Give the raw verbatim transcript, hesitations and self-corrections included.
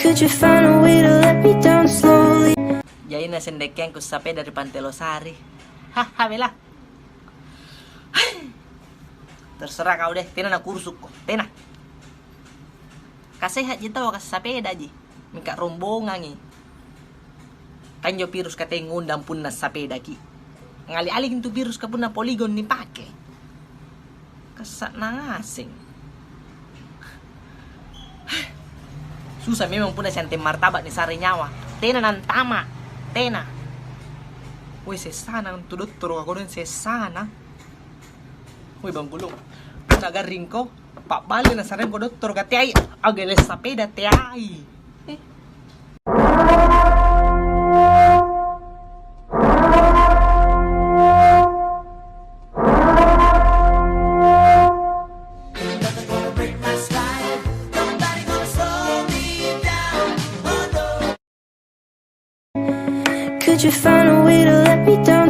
Could you find a way to let me down slowly? Jaina sendekeng ku sapeda ri Pantai Losari. Haha, bela. Terserah kau deh, tena nakurusukko, tena. Kasehatji tau kassapedaji, mingka rombongangi. Kanjo virus kateng ngundang punna sapedaki. Ngali-aliki intu virus ka punna poligon nipake. Kassa'na ngaseng. Susah memang punna sianteng martabak nisare nyawa. Tena nantama. Tena. Woi, sessana antu dottoro, kodong sessana. Woi, Bang Gulung. Punna garringko, pa'bali nasarengko dottoro, ka teai, agele sapeda teai. Eh. Could you find a way to let me down?